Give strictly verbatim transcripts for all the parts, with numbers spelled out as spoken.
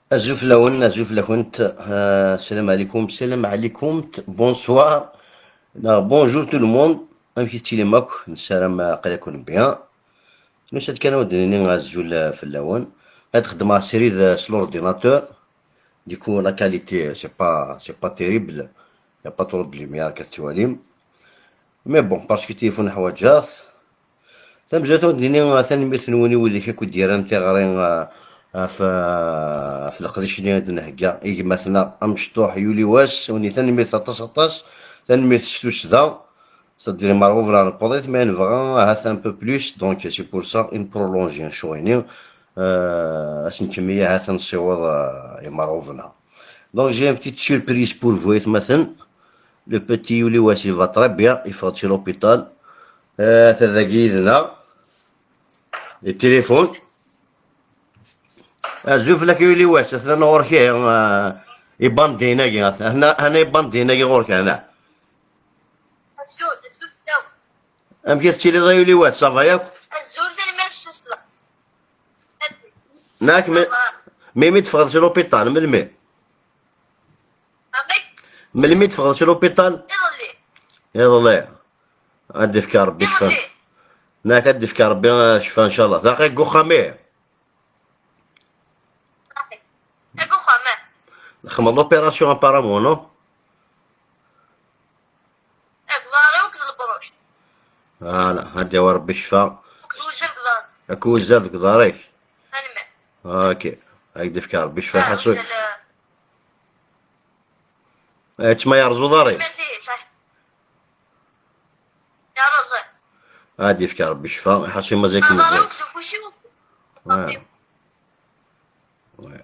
Azul fell-awen, azul fell-akent. Euh, salam alaikum, salam alaikum, bonsoir, neɣ bonjour tout le monde. Amek i tettilim akk? Nessaram aql-aken bien. Nusa-d kan ad d-nini azul, euh, fell-awen. Ad xedmeɣ srid, euh, s l'ordinateur. Du coup, la qualité, c'est pas, c'est pas terrible. Y a pas trop de lumière, ka tettwalim. Mais bon, parce que téléphone ḥwaǧeɣ-t. Tamezwarut, ad d-nini tanemmirt-nwen i wid akk i d-yerran tiɣri, ah, ɣef, ah, ɣef leqdic-nni i d-nhegga i gma-tneɣ amecṭuḥ Yuli Wass. Uni tanemmirt aṭas, aṭas. Tanemmirt s tussda. C'est-à-dire, merɣuben ɣer lpuḍit, mais nebɣa ahat un peu plus, donc c'est pour ça i nprolongi ccɣel-nni. Euh, ad s-nkemmel ahat ad nessiweḍ, euh, imerɣuben-a. Donc, j'ai une petite surprise pour vous, aytmaten. Le petit Yuli Wass, il va très bien, yeffeɣ-d si l'hôpital. Euh, ata dagi yid-neɣ. Yettilifu. Azul fell-ak a Yuli Wass, atan ɣur-k, eh, ibandiyen-agi, hana, hana ibandiyen-agi ɣur-k, hana. Azul, azul fell-awen. Amek i tettiliḍ a Yuli Wass, ça va yakk? Azul, tanemmirt s tussda. Azul. Nak, me-, ça va. Melmi d-teffɣeḍ si l'hôpital, melmi? Amek? Melmi d-teffɣeḍ si l'hôpital? Iḍelli. Iḍelli. Ad d-ifk Rebbi ccfa. Iḍelli. Nak ad d-ifk Rebbi, eh, ccfa, ncallah. Tlaqi deg uxxam, ih? Tlaqi deg uxxam, eh. Txedmeḍ l'opération apparemment, non? Deg uḍar-iw akked lebruc. Voilà, ad d-yawi Rebbi ccfa. Akked wuzzal deg uḍar. Akked wuzzal deg uḍar-ik. Tanemmirt. Ok. Ad d-ifk Rebbi ccfa. Ah, ḥasu. Wuzzal, eh, Eh, tma yerẓ uḍar-ik. Merci, صح. Yerẓ. Ad d-ifk Rebbi ccfa, ḥasu mazal-ik meẓẓi. Ah, ouais. Ouais.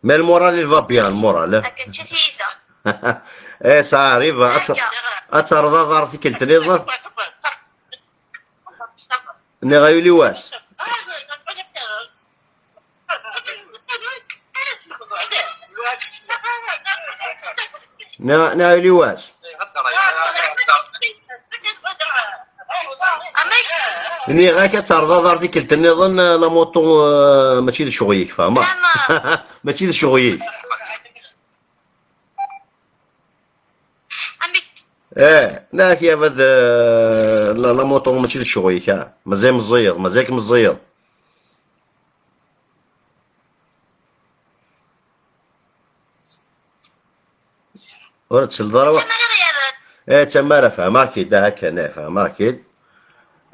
Mais le moral, il va bien, le moral, hein. Akken d tiyita. Eh, ça arrive, ad t-, ad terreḍ aḍar tikkelt nniḍen. Nniɣ a Yuli Wass. Nniɣ, nniɣ a Yuli Wass. Nniɣ-ak ad terreḍ aḍar tikkelt nniḍen, eh, la moto, eh, mačči d ccɣel-ik, fehmeɣ? Mačči d ccɣel-ik. Amek? Eh, nak ya bad, eh, la, la moto mačči d ccɣel-ik, ha? Mazal meẓẓiyeḍ, mazal-k meẓẓiyeḍ. Ur tsellḍeḍ ara wa-, eh, tamara fehmeɣ-k-id, aha kan, eh, fehmeɣ-k-id.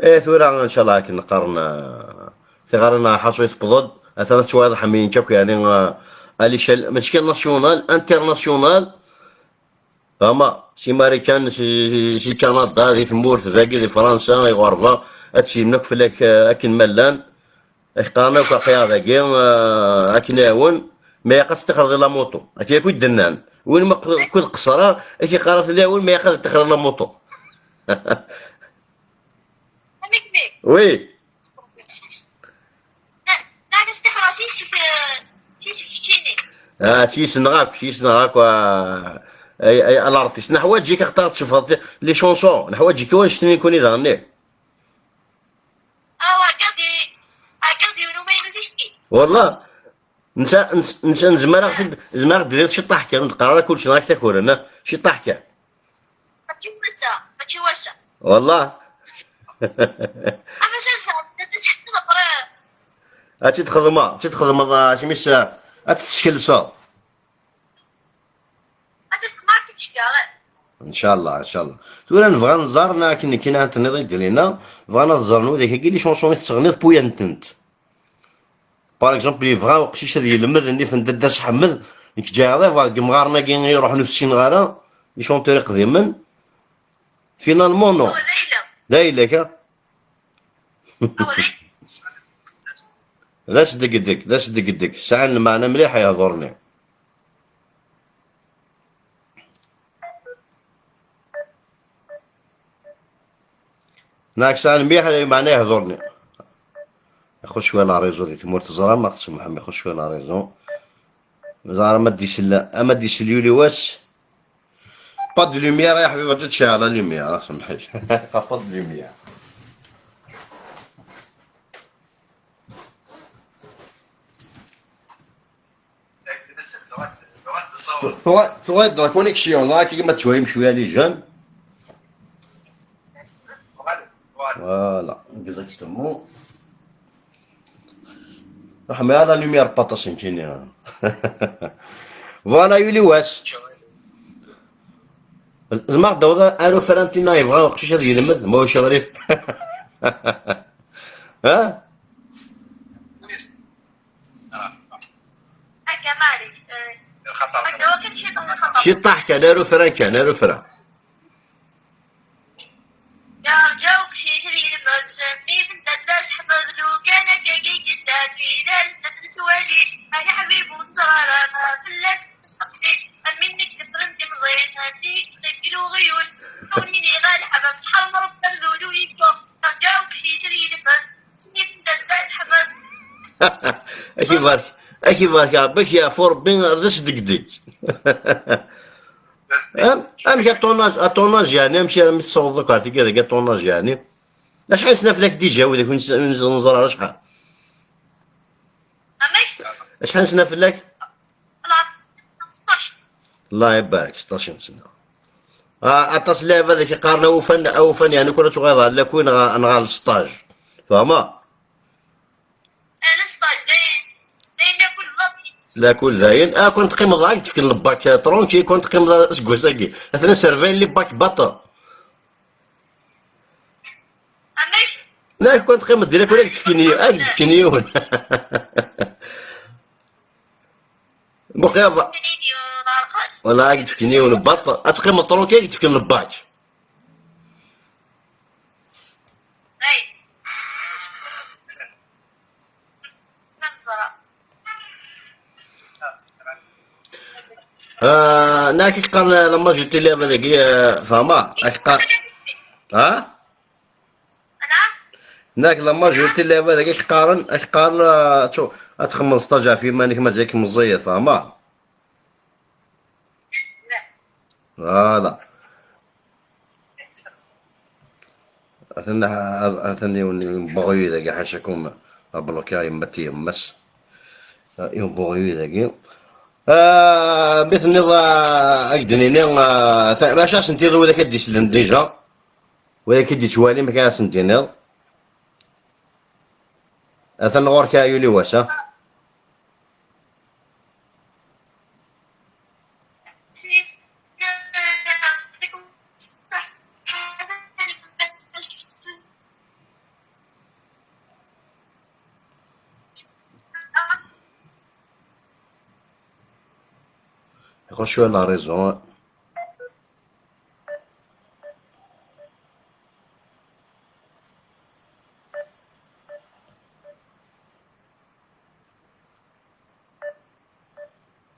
Eh, tura, ncallah, akken qqaren, eh, tiɣri-nneɣ ḥaṣu i tewweḍ-d, atan ad tettwayeḍ ḥemmlen-k akk, yeɛni, eh, à l'échelle, mačči kan national, international. Fehmeɣ, si Marikan, si, si Kanada, di tmurt, dagi, di Fransa, i ɣerba, ad slimen akk fell-ak, eh, akken ma llan. Ak-qqaren akk aqyaɣ dagi, eh, akken iɛawen, ma yaq ad tettixreḍ i la moto. Akken akk i d-nnan. Win ma q-, kud qeṣṣreɣ, ak-iqqar ad ten-iɛawen, ma yaq ad tettixreḍ la moto. Oui. Ah, s yis-nneɣ akk, s yis-nneɣ akk, ah, ay, ay, a l'artiste. Neḥwaǧ-ik ad ɣ-tecfeḍ les chansons. Neḥwaǧ-ik i wannect-nni nekkni daɣen. Wallah. Nsa, nsa, nsa, nezmer ad ɣ-t-id, nezmer ad ɣ-d-tiniḍ ciṭṭaḥ kan, ur d-qqar ara kulci, neɣ ak-takura, na, ciṭṭaḥ kan. Mačči wass-a, mačči wass-a. Wallah. Ama s ass-a, d, d, d, d, d, Ad tt-id-txedmeḍ, ad tt-id-txedmeḍ, ah, asmi s-, ad tt-teskelseḍ. Ad tt-id-txedmeḍ, ad tt-id-ceggɛeḍ. Ncallah, ncallah. Tura nebɣa ad nẓer, na akken nekkini ad tenniḍ i Galina, bɣan ad ẓren widak-agi les chansons i tettɣenniḍ, puyant-tent. Par exemple, yebɣa uqcic ad yelmed nnif n Dda Seḥmed, nekk ǧǧiɣ iḍ, yebɣa deg yemɣaren-agi i iruḥen ur ssineɣ ara, les chanteurs iqdimen. Finalement, non. D ayla-k, ha? D asdegdeg, d asdegdeg. Sɛan lmeɛna mliḥ ihduren-nni. Neɣ sɛan mliḥ, meɛna ihḍuren. Ixuṣ cwiya la réseau di tmurt, teẓram, a Xeṣṣi Muḥemmed, ixuṣ cwiya la réseau. Ẓer ama d-isel, ama d-isel yuli wass. Pas de lumière, ya ḥbib, rǧu tceɛl la lumière, ah, semḥ-iyi. Pas de lumière. Tuɣal, tuɣal la connexion, là, كيما تشويم شوية les jeunes. Voilà, exactement. Ḥmiɣ la lumière pas aṭas n kini. Voilà, yuli wass. Zma ɣ-d-awḍ ar ufran tinna yebɣa uqcic ad yelmed, ma ulac aɣrif. Ha? Akka, maɛlic. Eh, akka, wakken ciṭuḥ, xaṭer. Ciṭuḥ kan, ar ufran kan, ar ufran. Yerǧa uqcic ad yelmed, zzin-d ad d-aseḥmed, lukan akka i yella, d win ara s-d-nettwali, a leḥbib ur neẓra ara ma fell-as nesteqsi, am win i iḍefren timẓin, anda i yettqeggel uɣyul, a wen-iniɣ a leḥbab, tḥerm Rebbi ardul ur yekkum, yerǧa uqcic ad yelmed, zzin-d ad d-aseḥmed. Ad k-ibarek, ad k-ibarek Rebbi, ad k-yeɛfu Rebbi, d asdegdeg. Am-, amek a ton âge, a ton âge yeɛni, amek armi tessawḍeḍ akk ar tigi dagi a ton âge yeɛni? Acḥal sna fell-ak déjà widak ur nẓ-, ur nẓ-, ur neẓra ara acḥal? Amek? Acḥal sna fell-ak? Xlaṣ, seṭṭac. Allah ibarek, seṭṭac sna. Ah, aṭas n lɛibad i k-iqqaren awufan, awufan yeɛni kul ad tuɣaleḍ ɣer lakul neɣ, neɣ ɣer lesṭaj. Tfehmeḍ? Ala sṭaj, dayen, dayen yakul baṭel. Lakul dayen. Ah, kwan teqqimeḍ ad k-d-fken lebak, eh, tranquille, kwan teqqimeḍ aseggas-agi. Atnan servayen les bacs baṭel. Amek? La, kwan teqqimeḍ di lakul ad k-d-fken yi-, ad k-d-fken yiwen. Muqyaḍ. Fken yiwen rxas. Wala ad k-d-fken yiwen baṭel. Ad teqqimeḍ tranquille ad k-d-fken lebak. Ay. Ah, nak iqqaren la majorité n lɛibad-agi, ah, fehmeɣ, ak iqqar-, ah? Nak la majorité n lɛibad-agi ak iqqaren, ak iqqaren, ah, tu-, ad txemmeḍ sṭaj ɣef yiman-ik, mazal-ik meẓẓiyeḍ, fehmeɣ? Voilà. Atan, atan yiwen n ubuɣyu dagi, ḥacakum, abluki yemma-t yemma-s. Yiwen n ubuɣyu dagi. Ah, mi tenniḍ, ah, ad k-d-nini, ah, ta-, maca ad sen-tiniḍ wid akka d-islen déjà. Wid akka d-ittwalin, ma kan ad sen-tiniḍ. Atan ɣur-k a yuli wass, ha? Ixuṣ cwiya la réseau.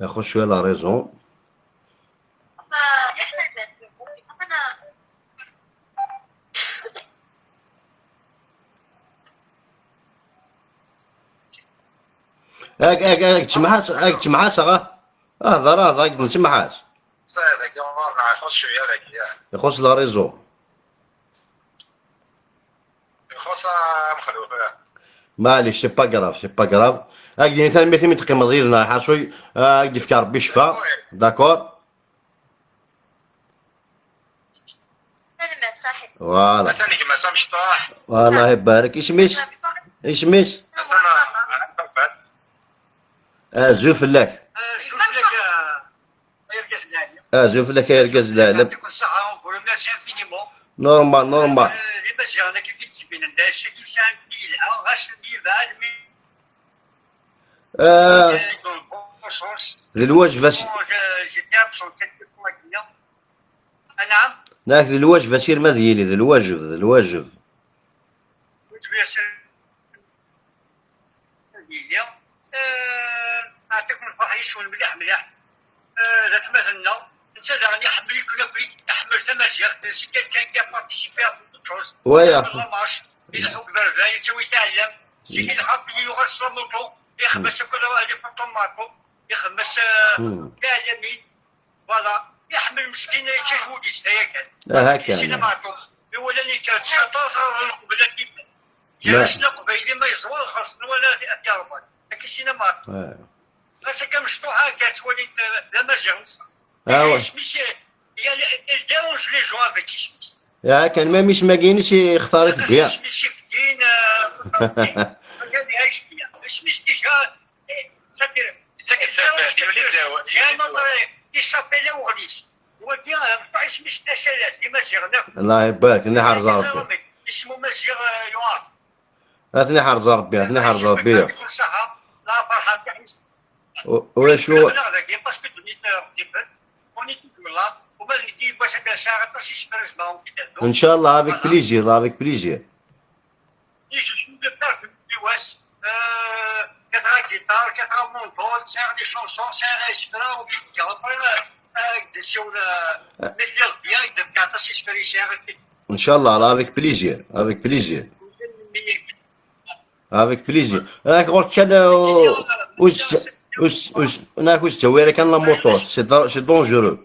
Ixuṣ cwiya la réseau. Ak, ak, ak, tsemḥas, ak, tsemḥas, ah. Hḍer, hḍer, ak, tsemḥas. Ṣaḥi, dagi ɣur-neɣ ixuṣ cwiya dagi, ah. Ixuṣ la réseau. Ixuṣ, ah, Mexluf, ah. Maɛlic, c'est pas grave, c'est pas grave. Ak, dini tanemmirt imi d-teqqimeḍ yid-neɣ, ḥaṣu, ah, ak, d-ifk Rebbi ccfa. Oui. D'accord? Tanemmirt, ṣaḥi. Voilà. Atan gma-s amecṭuḥ. Allah ibarek. Isem-is? Isem-is? Atan, ah, baba-s. Azul fell-ak. Azul fell-ak, ah. Ay argaz n lɛali. Azul fell-ak, ay argaz n lɛali. Yeɛṭikum ṣṣeḥḥa, on vous remercie infiniment. Normal, normal. Euh, d Imaziɣen akka i d-yettbinen, d acu i yesɛan d yelha, ɣas mi yebɛed, mi, euh, euh, d lwajeb as-, bon, je, j'étais absent quelques fois, bien. Anɛam? Nak d lwajeb asirem ad yili, d lwajeb, d lwajeb. Ur ttbiɛ-, ad yili. Euh, aɛṭikum lferḥ yes-wen mliḥ, mliḥ. Euh, d atmaten-nneɣ. Netta daɣen iḥemmel-iken akk, iḥemmel tamaziɣt. C'est quelqu'un qui a participé à beaucoup de Ouais, ya. Lamac, ileḥḥu deg berber, yettawi taɛellam. Zik ileḥḥu, yuɣal s lamuṭu, ixemmem-as akk les photos n Marco, ixemmem-as, euh, hmm, taɛellamin. Voilà. Iḥemmel meskin, yečča lmud-is, d aya kan. Ah, akka. Sina Marco, iwalan yekker tecataẓ ɣer lqebla n tikkal. Gar-asen aqbayli ma yeẓwer, xerṣen wala ad yerḍel. Akka sina Marco. Ah. Ɣas akka mecṭuḥ akka ttwalin d amaziɣ neṣṣa. Ah, ouais. Isem-is, il y a le- il dérange les gens avec isem-is. Ya, kan même isem-agi-ines ixtar-it bien. Isem-is ifeddin, euh, mazal yɛic bien. Isem-is déjà, eh, c'est-à-dire, il dérange les gens. Il s'appelle Aoughlis. Wagi, euh, isem-is d asalas, d imaziɣen akk. Allah ibarak, nniḥerz a Rebbi. Isem umaziɣ, euh, yuɛer. Ad ten-iḥrez Rebbi, ad ten-iḥrez Rebbi. U-, u-, acu? Ncallah, avec plaisir, avec plaisir. Ncallah, avec plaisir, avec plaisir. Avec plaisir. Ak ɣur-k kan, uh, ur s-, ur s-, ur s-, nak ur s-ttawi ara kan la moto, c'est da-, c'est dangereux.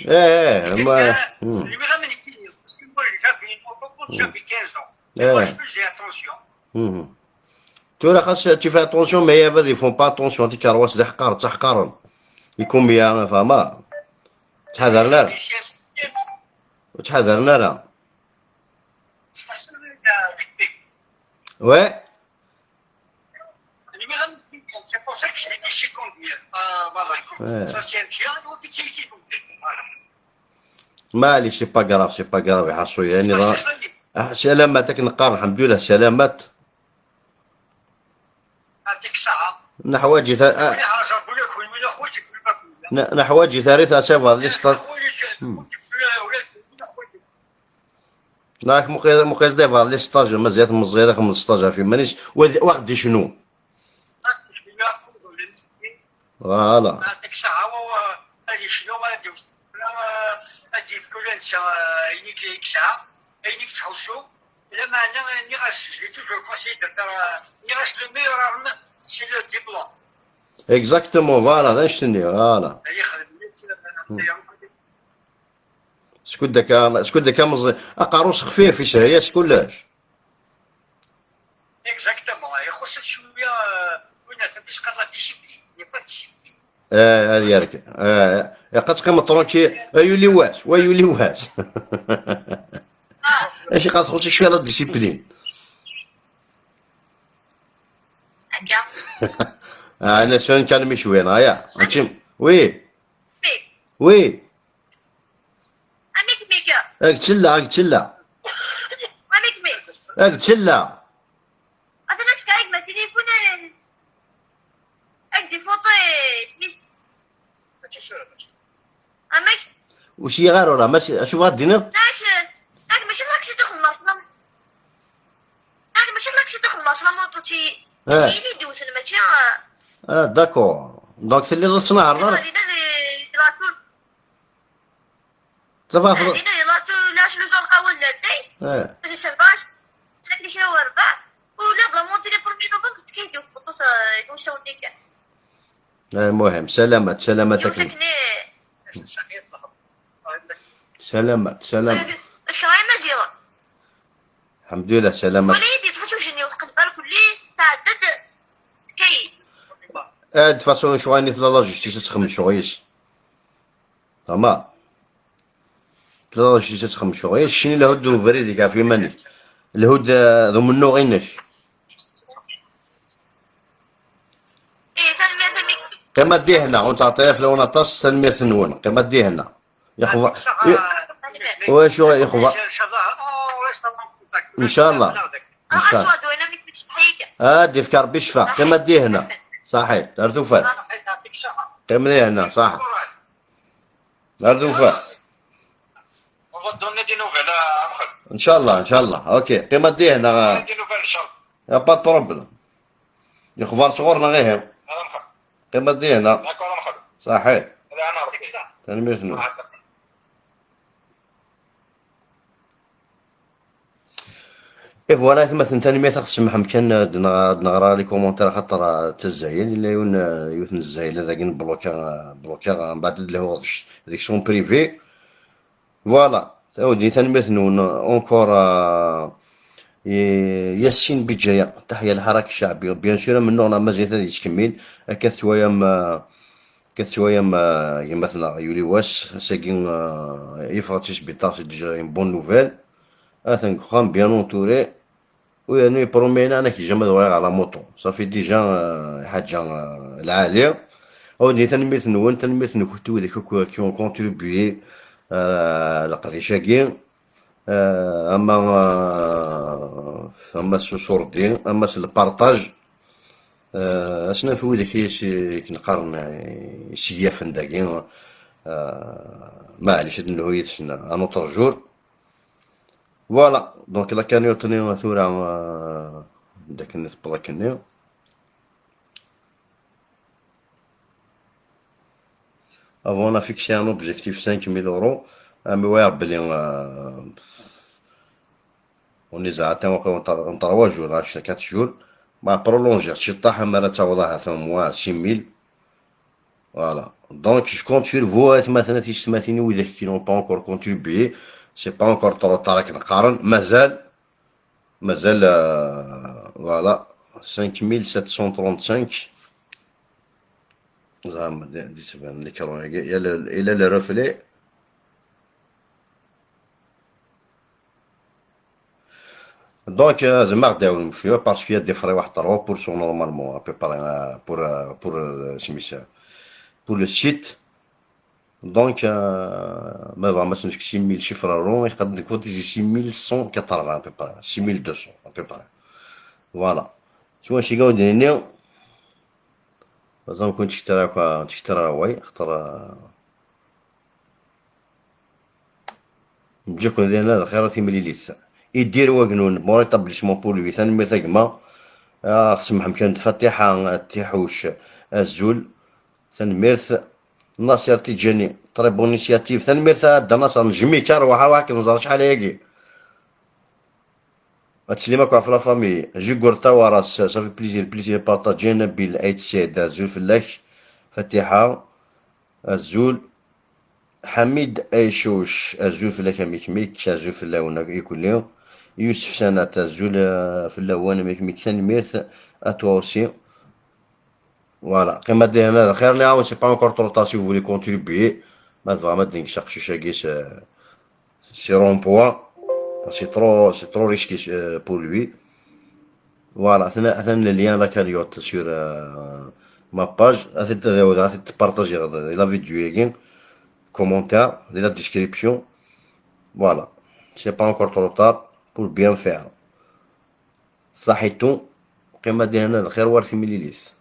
Eh, eh, ma, hmm. Eh. Tura xas tu fais attention, mais ils font pas attention, tikerwas d aḥqar, ttaḥqaren. Ikumya, fahma? Ttḥadaren ara. Ur ttḥadaren ara. Ouais. Ouais. Maɛlic, c'est pas grave, c'est pas grave, iḥaṣu, yani, ah, salamat, akken neqqar, alḥemdulillah, salamat. Neḥwaǧ-it, a, a, neḥwaǧ-it ar i tasiḍ les stages. Hmm. Nak muqi-, muqis des stages, mazal meẓẓi ara xemmeḍ stage ɣef iman-is, wa d-, wa ɣ-d-icnu. Voilà. Ad yecnu, ad d-, ad d-yefk ula netta ayen i yesɛa, ayen i yettḥussu. Lameɛna nniɣ-as, je lui toujours conseillé de faire, nniɣ-as le meilleur arme, c'est le diplôme. Exactement, voilà, d annect-nni, voilà. Ad yexdem netta. Hmm. Skud akka, skud akka meẓẓi. Aqerru-s xfif, yeshel-as kullec. Exactement. Ixuṣṣ-it cwiya, euh, win ata isqaḍ la discipline. Il n'y a pas de discipline. Eh, ad yerk. Eh, iqqa teqqimeḍ tranquille. Ay yuli wass, wa yuli wass. Ah. Acu qa txuṣṣ-ik cwiya la discipline? Akka. Ah, ana swan kan mi cwiya, aya. Antim. Oui. Oui. Oui. Amek mega? Ak tella, ak tella. Amek mega? Ak tella. Atan askayeg ma téléphone. Ak di photo, eh, smith. Amek? Ur s-yiɣ ara ura, mačči, acu bɣa d-tiniḍ? Ak, ak mačči d aksida xedmeɣ s la-, ak mačči d aksida xedmeɣ s la moto, ti, eh, ti i d-iwten, mačči, eh. Ah, d'accord. Donc, telliḍ ur tettnahareḍ ara? Dinna di, di la tour. Tafeḍ. Dinna di la tour, la chluza lqawel n latay. Eh. Mačči s lbac, tlata kra u rebɛa. Ula d la montée le premier novembre, tettkel di uxeṭṭut, eh, i usawen-nni kan. Eh, المهم، سلامات، سلامات أكن. سلامات، سلامات. الشرايين مزيغة. الحمد لله، سلامات. ولا يدي تفوت وجني وتقبل كل تعدد كي. Eh, de toute façon, شو غاني في la justice تخمم شو غيش. تمام. Tlata d acu i tettxemmec uɣyis, keččini lhu-d d ubrid-ik ɣef yiman-ik. Lhu-d, eh, d umennuɣ-inek. Qqim a ddihna, ur nettɛeṭṭil ara fell-awen aṭas, tanemmirt-nwen. Qqim a ddihna. Yexḍa-, y-, wacu yexḍa-, ncallah. Ncallah. Ad d-ifk Rebbi ccfa. Qqim a ddihna. Saḥit, ar tufat. Qqim dihna, saḥit. Ar tufat. On va te donner des nouvelles, a Mxel. Ncallah, ncallah. Ok, qqim a ddihna. Donner des nouvelles, ncallah. Y a pas de problème. Lexbar sɣur-neɣ ihi. A Mxel. Qqim a ddihna. D'accord, a Mxel. Saḥit. Tanemmirt-nwen. Et voilà, atmaten, tanemmirt, ad ɣ-tsemḥem kan, ad nɣ-, ad nɣer les commentaires, axaṭer, ah, d tazzayel, yella yiwen, ah, yiwet n zzayla dagi n bloquer, ah, bloquer, ah, mbeɛd ad lhuɣ deg, deg son privé. Voilà, tanemmirt-nwen encore, ah, i Yassine Bidjaya, تحيا الحراك الشعبي. Bien sûr, amennuɣ-nneɣ mazal-it ad yettkemmil, akka tettwayam, ah, akka tettwayam, ah, gma-tneɣ yuli wass, ass-agi, ah, yeffeɣ-d si sbiṭar, c'est déjà une bonne nouvelle. Atan deg uxxam, bien entouré. U yernu yepromener, anak jamais d ɣer la moto. Ça fait déjà, euh, ḥaǧa, euh, lɛali. Awdi, tanemmirt-nwen, tanemmirt-nwen kull widak akk qui ont contribué, euh, leqdic-agi. Euh, ama, euh, ama s usurdi, ama s le partage. Euh, asnaf widak i s-, i k-neqqaren, euh, iseyyafen dagi. Euh, maɛlic, ad nelhu yid-sen un autre jour. Voilà, donc la cagnotte-nni tura, euh, d akken tewweḍ akkenni. Avant, on a fixé un objectif cinq mille euros. Amiwayeɣ belli, euh, on les a atteint en trois jours, hein, quatre jours. Ma prolongé, ciṭṭaḥ, amar ad taweḍ ahat au moins six mille. Voilà. Donc, je compte sur vous, atmaten, tisetmatin, widak qui n'ont pas encore contribué. C'est pas encore trop tard, akken qqaren. Mazal, mazal, euh, voilà. Cinq mille sept cent trente-cinq. زعما دي، دي تبان l'écran-agi. Il y a le, il y a le reflet. Donc, euh, زعما غداو شوية parce qu'il y a des frais واحد trois pour cent normalement, à peu près, euh, pour, euh, pour, euh, سميتها, pour le site. Donc, euh, ما بغا ما سميتك six mille chiffres ronds, يقدر يكون تيجي six mille cent quatre-vingts à peu près, six mille deux cents à peu près. Voilà. شو شي قاعد هنا؟ مازال كنت تشتري كوا، تشتري رواي، خاطر، آه، نجيكم لهنا الخير تيمليليت. يدير واقنون، bon rétablissement pour lui، tanemmirt a gma. آه، سمح مكان فاتحة، تيحوش، أزول، tanemmirt. ناصر تيجاني، très bonne initiative، tanemmirt a Dda Naser، نجميك، أرواح، أرواح، كنزر شحال هاكي. Ad teslim akk ɣef la famille. Jugurta Waras, ça fait plaisir, plaisir partagé. Nabil Aït Said, azul fell-ak. Fatiḥa, azul. Ḥamid Aycuc, azul fell-ak a Mikmik, azul fell-awen ikulli. Yusef Sanat, azul, euh, fell-awen a Mikmik, tanemmirt, à toi aussi. Voilà, qqim ad d-ihna lxir, nniɣ-awen, c'est pas encore trop tard si vous voulez contribuer. Ma tebɣam ad d-nekkes aqcic-agi s, si rond-point, c'est trop, c'est trop risqué, euh, pour lui. Voilà, atan, atan le lien, la cagnotte sur, euh, ma page. Ad t-, ad t-partagiɣ di la vidéo-agi, commentaire, di la description. Voilà, c'est pas encore trop tard pour bien faire. Ṣaḥitu, qqim ad d-ihna lxir war timlilit.